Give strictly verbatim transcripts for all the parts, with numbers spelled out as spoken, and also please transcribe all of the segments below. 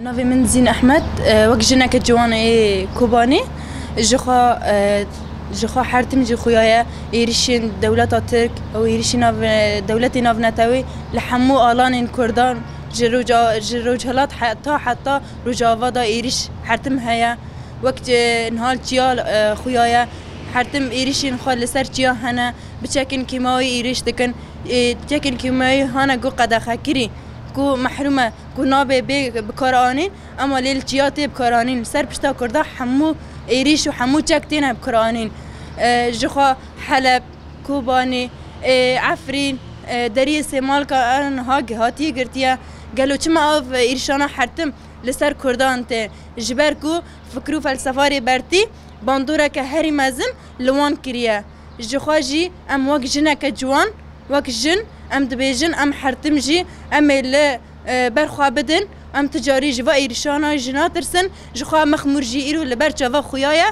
Navê min Zîn Ehmed, e, wek jineke ciwan ê Kobanê, ji xwe, e, ji xwe her tim jî xuya ye êrişên dewleta Tirk û êrişî nav, e, dewletê navnetewî li hemû alanên Kurdan, ji roja-, ji Rojhilat heta, heta Rojava de êriş her tim heye. Wek, e, niha li Çiya, e, xuya ye, her tim êrişên xwe li ser Çiya hene, bi çekên kîmayî êriş dikin. E, çekên kîmayî hane ku qedexekirî, ku mehrûm e, ku nabe bê bikaranîn, ema lê li Çiya tê bikaranîn. Li ser pişta Kurda hemû êrîş û hemû çek têne bikaranîn. E, ji xwe Heleb, Kobanê, e, Efrîn, e, Deriyê Sêmalka, e, niha hatiye girtiye. Gelo çima ev êrîşana her tim li ser Kurdan tê? Ji ber ku fikir û felsefa Rêbertî bandoreke herî mezin li wan kiriye. Ji xwe jî em wek jineke ciwan, wek jin, em dibêjin, em her tim jî em ê li, e, ber xwe bidin, em ti carî ji va êrîşana jî natirsin. Ji xwe Mexmûr jî îro li ber çava xuya ye,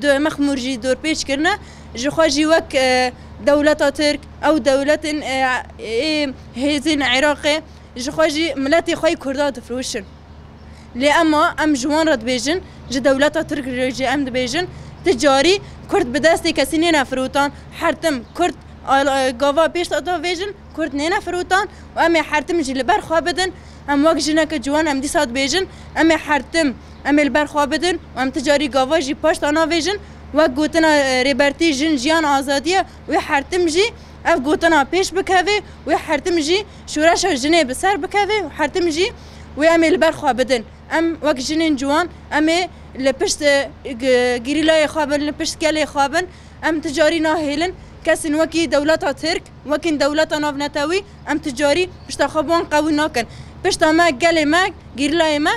du-, Mexmûr jî dorpêç kirine. Ji xwe jî wek, e, dewleta Tirk, ew dewletên, e, ê hêzên Iraqê, ji xwe jî miletê xwe yê Kurda difiroşin. Lê ema em ji wan re dibêjin, ji dewleta Tirk re jî em dibêjin, ti carî Kurd bi destê kesî nêne firotan, her tim Kurd al-, gava pêş de davêjin, Kurd nêne firotan û em ê her tim jî li ber xwe bidin. Em wek jineke ciwan em dîsa dibêjin, em ê her tim, em ê li ber xwe bidin û em ti carî gava jî paş de navêjin. Wek gotina, e, Rêbertî, jin, jiyan, azadiye, wê her tim jî ev gotina pêş bikeve, wê her tim jî şoreşa jinê bi ser bikeve û her tim jî wê em ê li ber xwe bidin. Em wek jinên ciwan, em ê li pişt, e, g-, gerîlayê xwe bin, li pişt gelê xwe bin. Em ti carî nahêlin kesên wekî dewleta Tirk, wekî dewleta navnetewî, em ti carî pişta xwe bi wan qewî nakin. Pişta me, gelê me, gerîlayê me,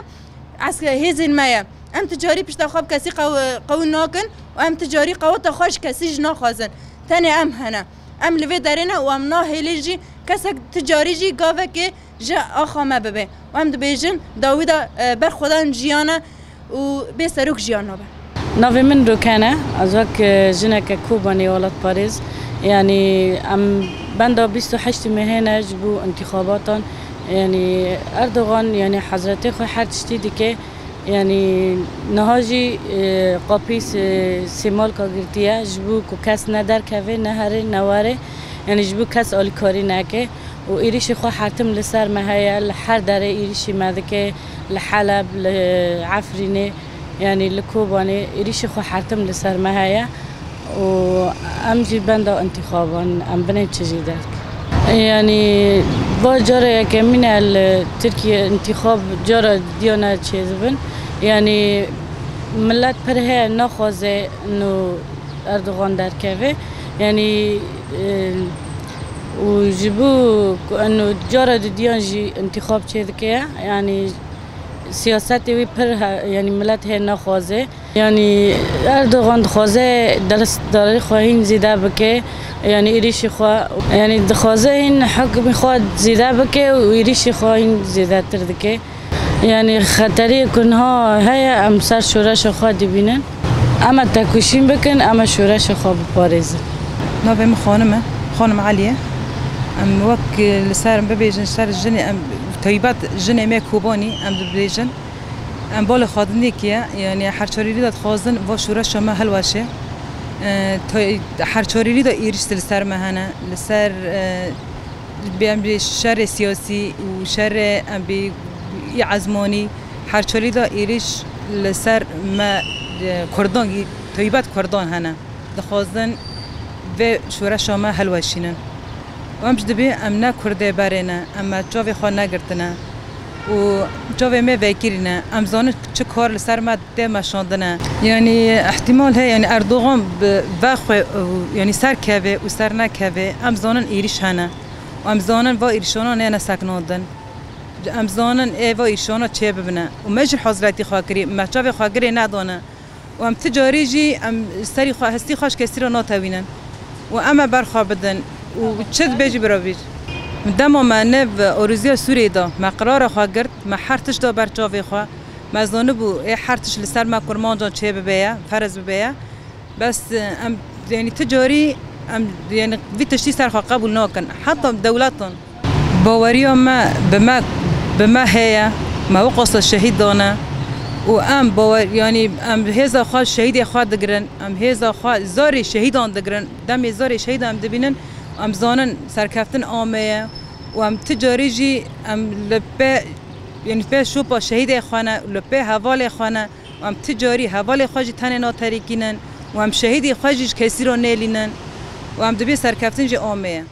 eske-, hêzên me ye. Em ti carî pişta xwe bi kesî qew-, qewî nakin û em ti carî qeweta xwe ji kesî jî naxwazin. Tenê em hene. Em li vê derê ne û em nahêlin jî kesek ti carî jî gavekê ji axa me bibe. Û em dibêjin, dawî de, e, berxwedan jiyan e û bê serok jiyan nabe. Navê min Rûken e. Ez wek, e, jineke Kobanê welatparêz, yanî em benda bîst û heştê mehê ne ji bo întîxabatan, yanî Erdogan, yanî hezretê xwe her tiştî dike. Yanî niha jî, e, qapî se-, Sêmalka girtiye ji bo ku kes ne derkeve, ne here, ne were. Yanî ji bo kes alîkarî neke. Û êrîşê xwe her tim li ser me heye, li her derê êrîşî me dike, li Heleb, li Efrînê, yanî li Kobanê êrîşê xwe her tim li ser me heye û em jî benda întîxaban, em binê çi jî derk. Yanî va cara yekemîn e li Tirkiye întîxab cara diya ne çêdibin. Yanî milet pir heye naxwaze no Erdogan derkeve. Yanî, e, û ji bo ku eno cara dudiyan jî întîxab çêdike, yanî siyasetê wî pir he-, yanî milet hê naxwaze. Yanî Erdogan dixwaze destdarî xwe hîn zêde bike, yanî êrîşî xwe, yanî dixwaze hîn hukmî xwe zêde bike û êrîşî xwe hîn zêdetir dike. Yanî xeteriyê ku niha heye, em ser şoreşa xwe dibînin. Em ê tekoşîn bikin, em ê şoreşa xwe biparêzin. Navê min Xanim e, Xanim Elî ye. Em wek li ser em bibêjin, ser jinê em, taybet jinê me Kobanî em dibêjin. Em balê xwe dinêkiye, yanî her çarîrî de dixwazin va şoreşa me hilweşe. E, tay-, her çarîrî de êrîş li ser me hene, li ser, e, Bê em bê şerê siyasî û şerê em bê î ezmanî, her çarî de êrîş li ser me, e, Kurdan, taybet Kurdan hene. Dixwazin vê şoreşa me hilweşînin. Û em jî dibê em ne Kurdê berê ne, em me çavê xwe negirtine û çavê me vekirî ne. Em zanin çi kar li ser me tê meşandine. Yanî îhtîmal heye, yanî Erdogan bi vexwe û yanî ser keve û ser nekeve, em zanin êrîş hene. Em zanin va îrşana nêne seknandin. Em zanin ê va îrşana çê bibine. Û me jî hazretî xwe kirî, me çavê xwe girê nedane. Û em ti carî jî em serî xwe, hestî xwe ji kesî re natewînin. Û em ê ber xwe bidin. Û çi dibê jî bira bîr. Dema me nev orûziya Sûriyê da, me qirara xwe girt, me her tişt da ber çavê xwe. Me zanibû ê her tişt li ser me kurmancan çê bibe ye, ferz bibe ye. Bes, e, em, yanî ti carî em, yanî vî tiştî ser xwe qebûl nakin. Heta dewletan. Baweriya me bi me, bi me heye. Me wek qasa şehîd dane û em bawer, yanî em hêza xwe şehîdê xwe digirin, em hêza xwe zarê şehîdan digirin. Demê zarê şehîdan em dibînin, em zanin serkeftin ameye û em ti carî jî em li pê, yanî pê şopa şehîdê xwe ne, li pê hevalê xwe ne. Em ti carî hevalê xwe jî tenê naterîkînin û em şehîdê xwe jî ji kesî re nêlînin û em dibê serkeftin jî ameye.